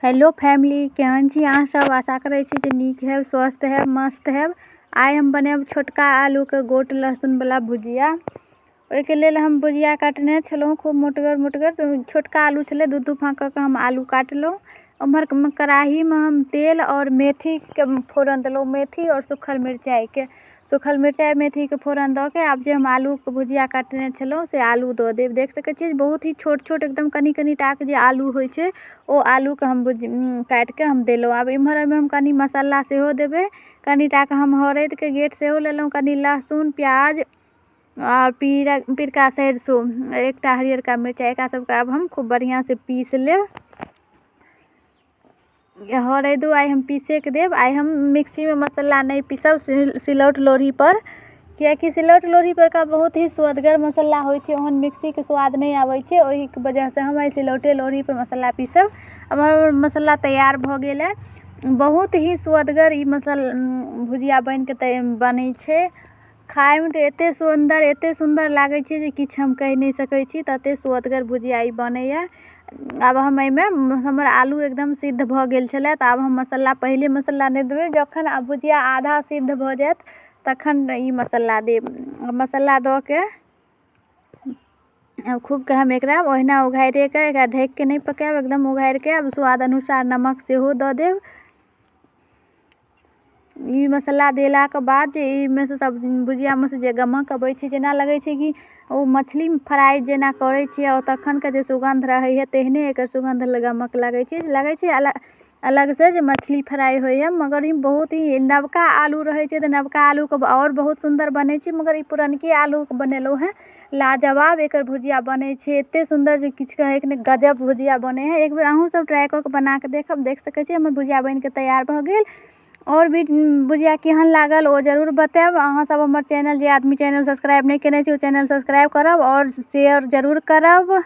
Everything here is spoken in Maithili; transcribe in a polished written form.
हेलो फैमिली, केहन छी अहाँ सब? आशा करै छी जे नीक हैब, स्वस्थ हैब, मस्त हैब। आइ हम बनायब छोटका आलूके गोट लहसुनवला भुजिया। ओहिके लेल हम भुजिया काटने छलहुँ खूब मोटगर मोटगर। छोटका आलू छलै, दू दू फाँक कऽ कऽ हम आलू काटलहुँ। ओम्हर कड़ाहीमे हम तेल आओर मेथीके फोरन देलहुँ, मेथी आओर सूखल मिरचाइके। सूखल मिरचाइ मेथीके फोरन दऽ के आब जे हम आलूके भुजिया काटने छलहुँ से आलू दऽ देब। देख सकै छियै बहुत ही छोट छोट एकदम कनि कनि टाके जे आलू होइ छै, ओ आलूके हम काटिके हम देलहुँ। आब एम्हर ओहिमे हम कनि मसाला सेहो देबै। कनि टाके हम हरदिके गेँट सेहो लेलहुँ, कनि लहसुन, प्याज आओर पीरका सरिसो, एकटा हरियरका मिरचाइ, एकरा सबके आब हम खूब बढ़िआँसँ पीस लेब। हरैदो आइ हम पीसेके देब। आइ हम मिक्सीमे मसाला नहि पीसब, सिलौट लोढ़ीपर, किएकि सिलौट लोढ़ी परका बहुत ही सुअदगर मसाला होइ छै, ओहन मिक्सीके स्वाद नहि आबै छै। ओहिके वजहसँ हम आइ सिलौटे लोढ़ीपर मसाला पीसब। आब हमर मसाला तैयार भऽ गेल हँ। बहुत ही सुअदगर ई भुजिया बनिके बनै छै। खाइमे तऽ एतेक सुन्दर, एतेक सुन्दर लागै छै जे किछु हम कहि नहि सकै छी, ततेक सुअदगर भुजिया ई बनैए। आब हम एहिमे, हमर आलू एकदम सिद्ध भऽ गेल छलै, तऽ आब हम मसाला, पहिले मसाला नहि देबै। जखन आब भुजिया आधा सिद्ध भऽ जायत तखन ई मसाला देब। मसाला दऽ के खूबके हम एकरा ओहिना उघारिके, एकरा ढकिके नहि पकायब, एकदम उघारिके। आब स्वाद अनुसार नमक सेहो दऽ देब। ई मसाला देलाके बाद जे एहिमे से सब भुजियामे से जे गमक अबै छै, जेना लगै छै कि ओ मछली फ्राइ जेना करै छियै आओर तखनके जे सुगन्ध रहै हइ, तेहने एकर सुगन्ध गमक लागै छै। लगै छै अलग अलगसँ जे मछली फ्राइ होइ हइ। मगर ई बहुत ही नवका आलू रहै छै तऽ नवका आलूके आओर बहुत सुन्दर बनै छै, मगर ई पुरनके आलूके बनेलहुँ हेँ, लाजवाब एकर भुजिया बनै छै। एतेक सुन्दर जे किछु कहैके नहि, गजब भुजिया बनै हइ। एक बेर अहूँसब ट्राइ कऽ कऽ बनाकऽ देखब। देख सकै छी, हमर भुजिया बनिकऽ तैयार भऽ गेल। आओर भी भुजिया केहन लागल ओ जरूर बतायब। अहाँसब हमर चैनल, जे आदमी चैनल सब्सक्राइब नहि केने छी, ओ चैनल सब्सक्राइब करब आओर शेयर जरूर करब।